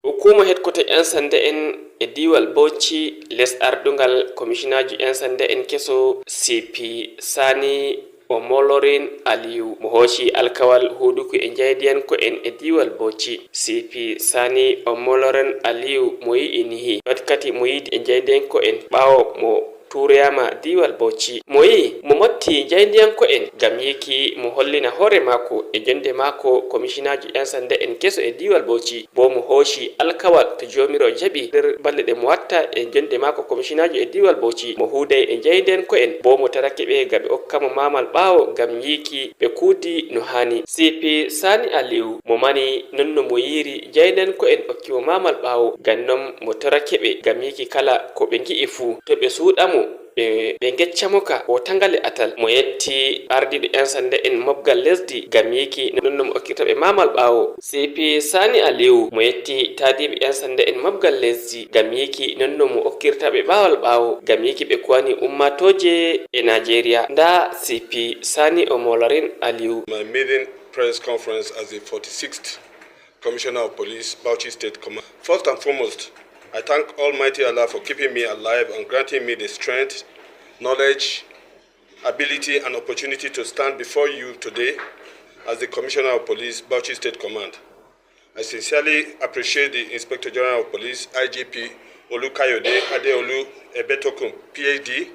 Hukuma headquarter 'yan sanda en e diwal Bauchi, les ardungal commissionaji 'yan sanda en keso, CP Sani Omolorin Aliyu, mo hooci alkawal huduku e jaydiyanko en e diwal Bauchi. CP Sani Omolorin Aliyu mo yi'i nihi wakkati mo yiidi e jaydiyanko en ɓawo mo turoyama diwal Bauchi, mo yi mo motti jaydiyanko en gam yiki mo hollina hoore mako e jonde mako commissionaji 'yan sanda en keso e diwal Bauchi. Bo mo hooci alkawal to jomiro jaaɓi, nder balɗe ɗe mo watta e jonde mako commissionaji e diwal Bauchi, mo huuday e jaydenko en, bo mo tarake ɓe gam ɓe hokkamo mamal ɓawo gam yiki ɓe kuudi no hani. CP Sani Aliyu mo mani nonno mo yiri jaydenko en hokkimo mamal ɓawo, gam non mo torake ɓe gam yiki kala ko ɓe gi'i fuu to ɓe suuɗamo, ɓe geccamo ka o tangale atal. Mo yetti ardiɗo 'yan sanda en mobgal lesdi gam yiki nonno mo okkirta ɓe mamal ɓawo. CP Sani Aliyu mo yetti tadiɓe 'yan sanda en mobgal lesdi gam yiki nonno mo okkirta ɓe ɓawal ɓawo gam yiki ɓe kuwani ummatoje e Nigeria. Nda CP Sani Omolarin Aliyu. My maiden press conference as the 46th Commissioner of Police, Bauchi State Command. First and foremost, I thank Almighty Allah for keeping me alive and granting me the strength, knowledge, ability, and opportunity to stand before you today as the Commissioner of Police, Bauchi State Command. I sincerely appreciate the Inspector General of Police, IGP Olukayode Adeolu Ebetokun, PhD,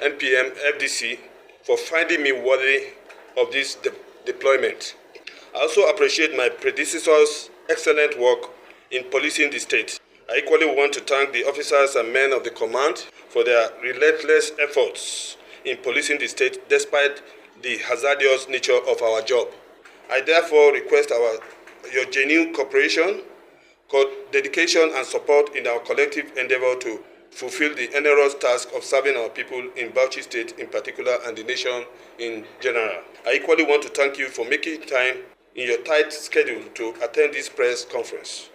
NPM, FDC, for finding me worthy of this deployment. I also appreciate my predecessor's excellent work in policing the state. I equally want to thank the officers and men of the command for their relentless efforts in policing the state despite the hazardous nature of our job. I therefore request your genuine cooperation, dedication, and support in our collective endeavor to fulfill the onerous task of serving our people in Bauchi State in particular and the nation in general. I equally want to thank you for making time in your tight schedule to attend this press conference.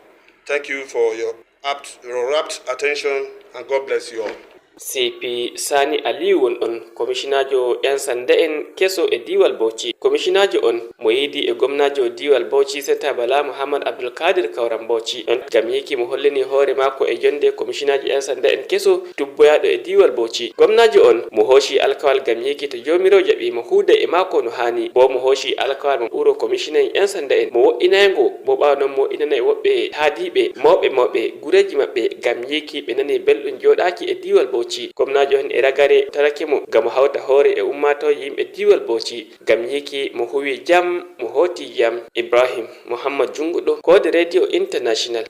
Thank you for your rapt attention, and God bless you all. CP Sani Aliyu won on commissionajo 'yan sanda en keso e diwal Bauchi. Commissionajo on mo yiidi e gomnajo diwal Bauchi, Senator Bala Mouhammad Abdoulkadir Kawran Bauchi on, gam yiki mo hollini hoore mako e jonde commissionajo 'yan sanda en keso tubboyaɗo e diwal Bauchi. Gomnajo on mo hooci alkawal gam yiki to jomiro jaaɓi, mo huuda e mako no hani. Bo mo hooci alkawal mo ɓuuro commissioner en 'yan sanda en, mo wo'inaygo, bo ɓawa noon mo wo'inana e woɓɓe haadiɓe mawɓe mawɓe gureji maɓɓe gam yiki ɓe nani belɗum joɗaki e diwal Bauchi. Gomnajo on e ragare tarake mo gam hawta hoore e ummatoje yimɓe diwal Bauchi gam yiki mo huwi jam, mo hoti jam. Ibrahim Mouhammad Junguɗo, Kode Radio International.